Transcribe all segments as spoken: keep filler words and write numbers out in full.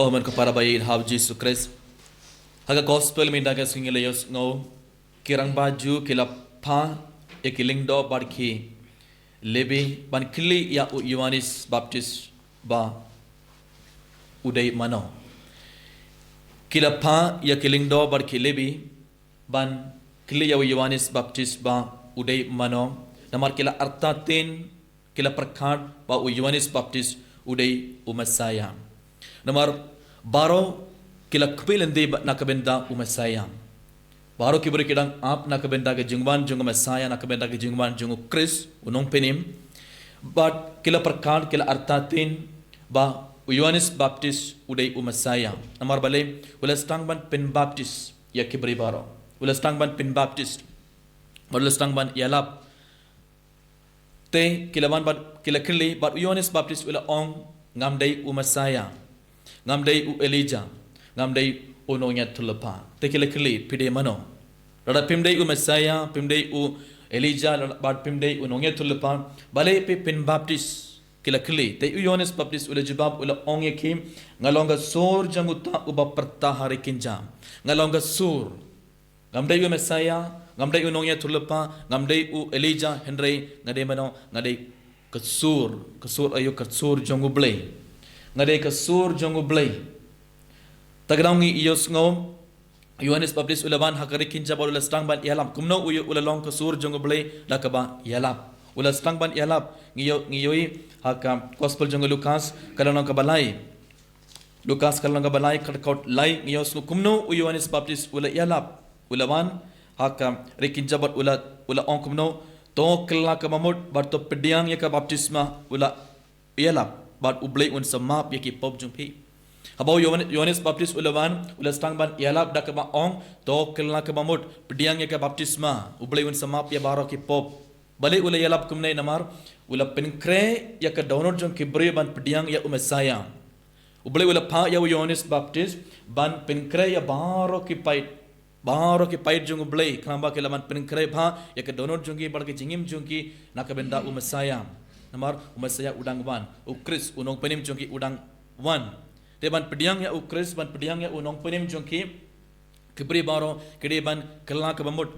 Oh, men ko para ba ïeit ha u Jisu Khrist. Ha ka gospel mynta ka sngi la ïohsngew, ki rangbah Jiw ki la phah ïa ki lyngdoh bad ki Lebi ban kylli ïa u Ïoannis Baptist ba u dei mano. Ki la phah ïa ki lyngdoh bad ki Lebi ban kylli ïa u Ïoannis Baptist ba u dei mano. Namar ki la artatien, ki la pyrkhat ba u Ïoannis Baptist u dei u Messaïah. Namar baroh ki la kyrpad lynti ba na ka bynta u Messaïah. Baroh ki briew ki dang ap na ka bynta ka jingwan jong u Messaïah, na ka bynta ka jingwan jong u Khrist, u Nongpynim. Bad ki la pyrkhat, ki la artatien ba u Ïoannis Baptist u dei u Messaïah. Namar balei? U la sdang ban pynbaptis ïa ki briew baroh. U la sdang ban pynbaptis. Bad u la sdang ban ïalap. Te ki la wan bad ki la kylli, bad u Ïoannis Baptist u la ong, ngam dei u Messaïah, ngam dei u Elijah, ngam dei u nongïathuhlypa. Te ki la kylli, phi dei mano? Lada phim dei u Messaïah, phim dei u Elijah, lada, bad phim dei u nongïathuhlypa, balei phi pynbaptis? Ki la kylli. Te u Ïoannis Baptist u la jubab, u la ong ïa ki, nga long ka sur jong uta uba pyrta ha ri kynja. Nga long ka sur. Ngam dei u Messaïah, ngam dei u nongïathuhlypa, ngam dei u Elijah, hynrei nga dei mano? Nga dei ka sur, ka sur aïu? Ka sur jong u Blei. Nga dei ka sur jong u Blei. Ta ka daw ngi ïohsngew, u Ïoannis Baptist u la wan ha ka ri kynja bad u la sdang ban ïalap. Kumno u, u la long ka sur jong u Blei? Da kaba ïalap. U la sdang ban ïalap. Ngi ïoh, ngi ïohi ha ka gospel jong u Lukas, ka lynnong kaba lai. Lukas ka lynnong kaba lai, ka dkhot lai, ngi ïohsngew kumno u Ïoannis Baptist u la ïalap. U la wan ha ka ri kynja bad u la, u la ong kumno? To kylla ka bamut bad to pdiang ïa ka baptisma, u la ïalap, bad u Blei un sa map ïa ki pop jong phi. Haba u Ïoan-, Ïoannis Baptist u la wan, u la sdang ban ïalap da kaba ong, to kylla ka bamut, pdiang ïa ka baptisma, u Blei un sa map ïa baroh ki pop. Balei u la ïalap kumne? Namar u la pynkhreh ïa ka dohnud jong ki briew ban pdiang ïa u Messaïah. U Blei u la phah ïa u Ïoannis Baptist ban pynkhreh ïa baroh ki paid, baroh ki paid jong u Blei, khnang ba ki lah ban pynkhreh bha ïa ka dohnud jong ki bad ka jingim jong ki na ka bynta u Messaïah. Namar u Messaïah u dang wan, u Khrist, u Nongpynim jong ki u dang wan. Te ban pdiang ïa u Khrist, ban pdiang ïa u Nongpynim jong ki, ki briew baroh ki dei ban kylla ka bamut.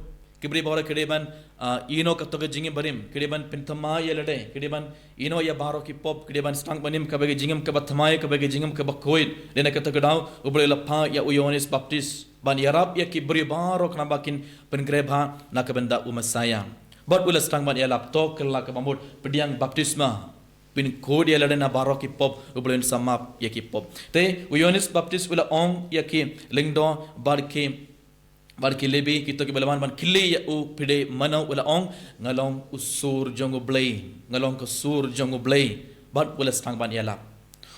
Ki briew baroh ki dei ban, ah, ïehnoh kato ka jingim barim. Ki dei ban pynthymmai ïa lade. Ki dei ban ïehnoh ïa baroh ki pop. Ki dei ban sdang ban im kaba ka jingim kaba thymmai, kaba ka jingim kaba khuid. Dei na kato ka daw u Blei u la phah ïa u Ïoannis Baptist ban ïarap ïa ki briew baroh khnang ba kin pynkhreh bha na ka bynta u Messaïah. Bad u la sdang ban ïalap, to kylla ka bamut, pdiang baptisma. Pynkhuid ïa lade na baroh ki pop, u Blei un sa map ïa ki pop. Te u Ïoannis Baptist u la ong ïa ki lyngdoh bad ki, bad ki Lebi, kito kiba la wan ban kylli ïa u, phi dei mano? U la ong, nga long u sur jong u Blei, nga long ka sur jong u Blei. Bad u la sdang ban ïalap.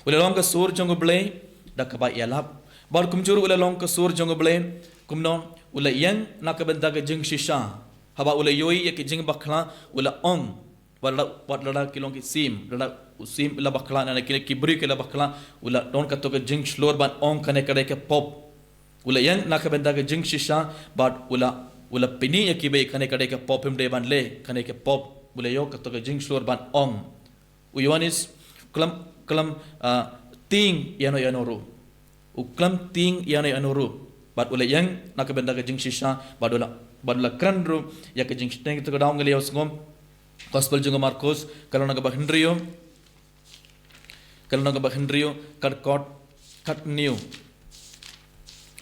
U la long ka sur jong u Blei da kaba ïalap. Bad kumjuh ruh u la long ka sur jong u Blei, kumno? U la ïeng na ka bynta ka jingshisha. Haba u la ïohi ïa ki jingbakla, u la ong, wat la, wat la ki long ki sim, la u sim la bakla, na kine ki briew ki la bakla, u la don kato ka jingshlur ban ong kane ka dei ka pop. U la ïeng na ka bynta ka jingshisha bad u la, u la pyni ïa kiba kane ka dei ka pop, phim dei ban leh kane ka pop. U la ïoh kato ka jingshlur ban ong. U Ïoannis khlem, khlem, ah, tieng ïano ïano ruh. U khlem tieng ïano ïano ruh. Bad u la ïeng na ka bynta ka jingshisha, bad u la, bad u la kren ruh ïa ka jingshisha. Te to ka daw ngi la ïohsngew Gospel jong u Markus, ka lynnong kaba hynriew, ka lynnong kaba hynriew, ka dkhot khathynñiew.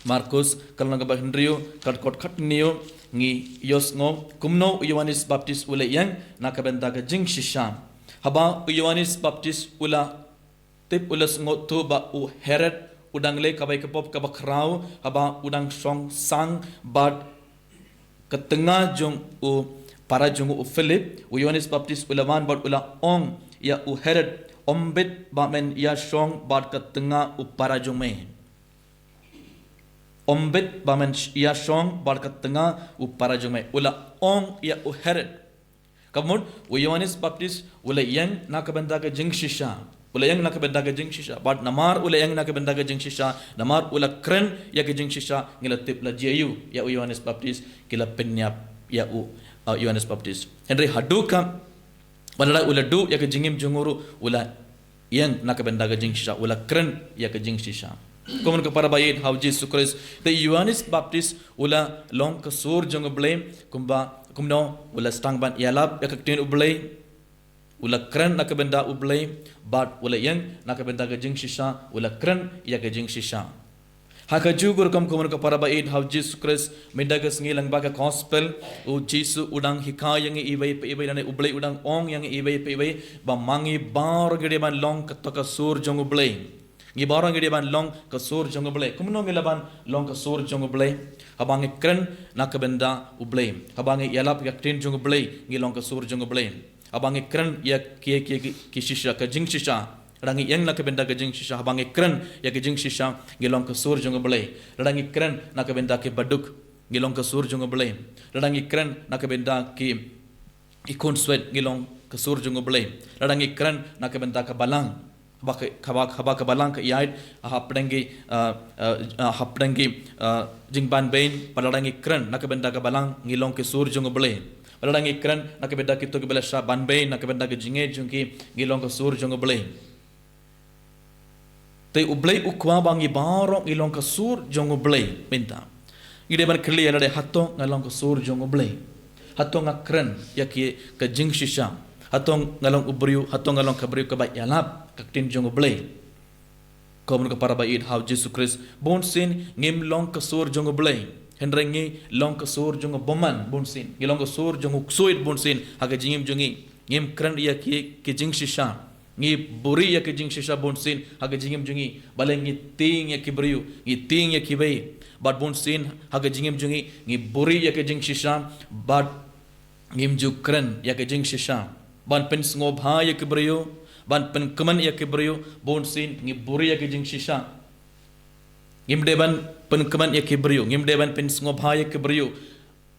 Markus, ka lynnong kaba hynriew, ka dkhot khathynñiew, ngi ïohsngew kumno u Ïoannis Baptist u la ïeng na ka bynta ka jingshisha. Haba u Ïoannis Baptist u la tip, u la sngewthuh ba u Herod u dang leh kawei ka pop kaba khraw, haba u dang shong sang bad ka tnga jong u para jong u Philip, u Ïoannis Baptist u la wan bad u la ong ïa u Herod, ym bit ba men ïashong bad ka tnga u para jong me. Ym bit ba men ïashong bad ka tnga u para jong me. U la ong ïa u Herod. Ka mut, u Ïoannis Baptist u la ïeng na ka bynta ka jingshisha. U la ïeng na ka bynta ka jingshisha. Bad namar u la ïeng na ka bynta ka jingshisha, namar u la kren ïa ka jingshisha, ngi la tip la jia ïa u Ïoannis Baptist, ki la pynïap ïa u, uh, Ïoannis Baptist. Hynrei haduh ka, wat la u la duh ïa ka jingim jong u ruh, u la ïeng na ka bynta ka jingshisha, u la kren ïa ka jingshisha. Kumno ka para ba ïeit ha u Jisu Khrist. Te Ïoannis Baptist u la long ka sur jong u Blei, kumba, kumno, u la sdang ban ïalap ïa ka ktien u Blei, u la kren na ka bynta u Blei, bad u la ïeng na ka bynta ka jingshisha, u la kren ïa ka jingshisha. Ha ka juh ka rukom kumno ka para ba ïeit ha u Jisu Khrist, mynta ka sngi lyngba ka gospel, u Jisu u dang hikai ïa ngi iwei pa iwei, lane u Blei u dang ong ïa ngi iwei pa iwei, ba ma ngi baroh ngi dei ban long kato ka sur jong u Blei. Ngi baroh ngi dei ban long ka sur jong u Blei. Kumno ngi lah ban long ka sur jong u Blei? Haba ngi kren na ka bynta u Blei. Haba ngi ïalap ïa ka ktien jong u Blei, ngi long ka sur jong u Blei. Haba ngi kren ïa ki, ki, ki, ki shisha, ka jingshisha. Lada ngi ïeng na ka bynta ka jingshisha, haba ngi kren ïa ka jingshisha, ngi long ka sur jong u Blei. Lada ngi kren na ka bynta ki baduk, ngi long ka sur jong u Blei. Lada ngi kren na ka bynta ki, ki khun swet, ngi long ka sur jong u Blei. Lada ngi kren na ka bynta ka balang, haba ka, haba, haba ka balang ka ïaid hapdeng ki, ah, ah, ah, hapdeng ki, ah, jingbanbeiñ, bad lada ngi kren na ka bynta ka balang, ngi long ki sur jong u Blei. Bad lada ngi kren na ka bynta kito kiba la shah banbeiñ na ka bynta ka jingngeit jong ki, ngi long ka sur jong u Blei. Te u Blei u kwah ba ngi baroh ngi long ka sur jong u Blei mynta. Ngi dei ban kylli ïa lade, hato nga long ka sur jong u Blei? Hato nga kren ïa ki, ka jingshisha? Hato nga long u briew, hato nga long ka briew kaba ïalap ka ktien jong u Blei? Kumno ka para ba ïeit ha u Jisu Khrist, bunsien ngim long ka sur jong u Blei. Hynrei ngi long ka sur jong u bymman bunsien. Ngi long ka sur jong u ksuid bunsien ha ka jingim jong ngi. Ngim kren ïa ki, ki jingshisha. Ngi buhrieh ïa ki jingshisha bunsien ha ka jingim jong ngi. Balei? Ngi tieng ïa ki briew, ngi tieng ïa kiwei. Bad bunsien ha ka jingim jong ngi, ngi buhrieh ïa ki jingshisha, bad ngim ju kren ïa ki jingshisha. Ban pynsngewbha ïa ki briew, ban pynkmen ïa ki briew, bunsien ngi buhrieh ïa ki jingshisha. Ngim dei ban pynkmen ïa ki briew, ngim dei ban pynsngewbha ïa ki briew.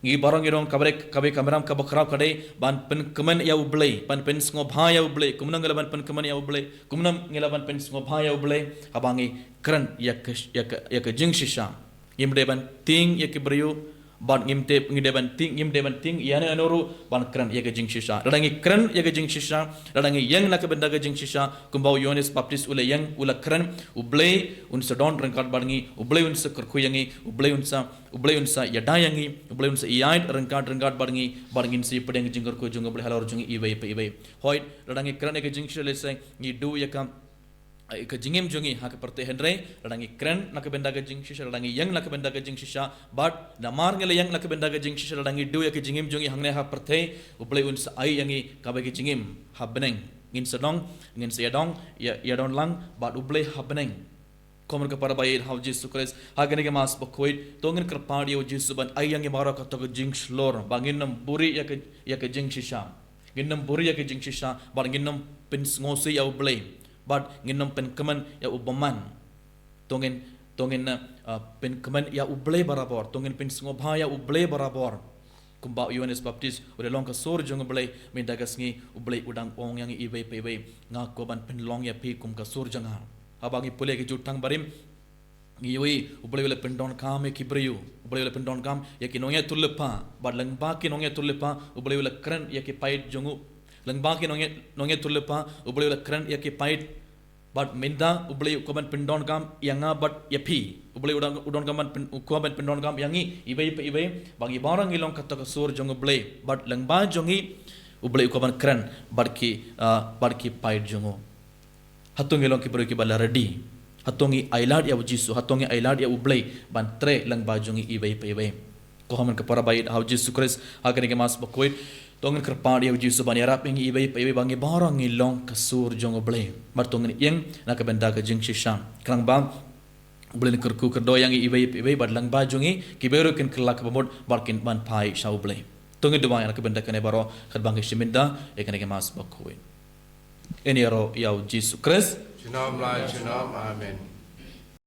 Ngi baroh ngi don kaba dei, kaba, ka kamram kaba khraw ka dei ban pynkmen ïa u Blei, ban pynsngewbha ïa u Blei. Kumno ngi lah ban pynkmen ïa u Blei? Kumno ngi lah ban pynsngewbha ïa u Blei? Haba ngi kren ïa ka, ïa ka, ïa ka jingshisha. Ngim dei ban tieng ïa ki briew, bad ngim dei, ngi dei ban tieng, ngim dei ban tieng ïano ïano ruh ban kren ïa ka jingshisha. Lada ngi kren ïa ka jingshisha, lada ngi ïeng na ka bynta ka jingshisha, kumba u Ïoannis Baptist u la ïeng, u la kren, u Blei un sa don ryngkat bad ngi, u Blei un sa kyrkhu ïa ngi, u Blei un sa, u Blei un sa ïada ïa ngi, u Blei un sa ïaid ryngkat, ryngkat bad ngi, bad ngin sa ïapdiang jingkyrkhu jong u Blei halor jong ngi iwei pa iwei. Hooid, lada ngi kren ïa ka jingshisha, lehse ngi duh ïa ka, ïa ka jingim jong ngi ha ka pyrthei, hynrei lada ngi kren na ka bynta ka jingshisha, lada ngi ïeng na ka bynta ka jingshisha, bad namar ngi la ïeng na ka bynta ka jingshisha, lada ngi duh ïa ka jingim jong ngi hangne ha pyrthei, u Blei un sa ai ïa ngi kawei ka jingim ha bneng. Ngin sa don, ngin sa ïadon, ïa, ïadon lang bad u Blei ha bneng. Kumno ka para ba ïeit ha u Jisu Khrist, ha kane ka Mass bakhuid, to ngin kyrpad ïa u Jisu ban ai ïa ngi baroh kato ka jingshlur, ba ngin nym buhrieh ïa ka, ïa ka jingshisha. Ngin nym buhrieh ïa ka jingshisha, bad ngin nym pynsngewsih ïa u Blei, bad ngin nym pynkmen ïa u bymman. To ngin, to ngin, ah, pynkmen ïa u Blei barabor, to ngin pynsngewbha ïa u Blei barabor. Kumba u Ïoannis Baptist u la long ka sur jong u Blei, mynta ka sngi u Blei u dang ong ïa ngi iwei pa iwei, nga kwah ban pynlong ïa phi kum ka sur jong nga. Haba ngi pule ki jutang barim, ngi ïohi u Blei u la pyndonkam ïa ki briew, u Blei u la pyndonkam ïa ki nongïathuhlypa, bad lyngba ki nongïathuhlypa u Blei u la kren ïa ki paid jong u. Lyngba ki nongïa, nongïathuhlypa u Blei u la kren ïa ki paid. Bad mynta u Blei u kwah ban pyndonkam ïa nga bad ïa phi. U Blei u don, u donkam ban pyn, u kwah ban pyndonkam ïa ngi iwei pa iwei, ba ngi baroh ngi long kato ka sur jong u Blei, bad lyngba jong ngi u Blei u kwah ban kren bad ki, ah, bad ki paid jong u. Hato ngi long ki briew kiba la ready? Hato ngi ailad ïa u Jisu? Hato ngi ailad ïa u Blei ban trei lyngba jong ngi iwei pa iwei? Ko hynmen ka para ba ïeit ha u Jisu Khrist, ha kane ka Mass bakhuid, to ngin kyrpad ïa u Jisu ban ïarap ïa ngi iwei pa iwei, ba ngi baroh ngi long ka sur jong u Blei, bad to ngin ïeng na ka bynta ka jingshisha. Khnang ba u Blei un kyrkhu kyrdoh ïa ngi iwei pa iwei, bad lyngba jong ngi kiwei ruh kin kylla kaba mut bad kin ban phai sha u Blei. To ngin duwai na ka bynta kane baroh, katba ngi shim bynta ïa kane ka Mass bakhuid. Ngin ïaroh ïa u Jisu Khrist. Junom la junom, amen.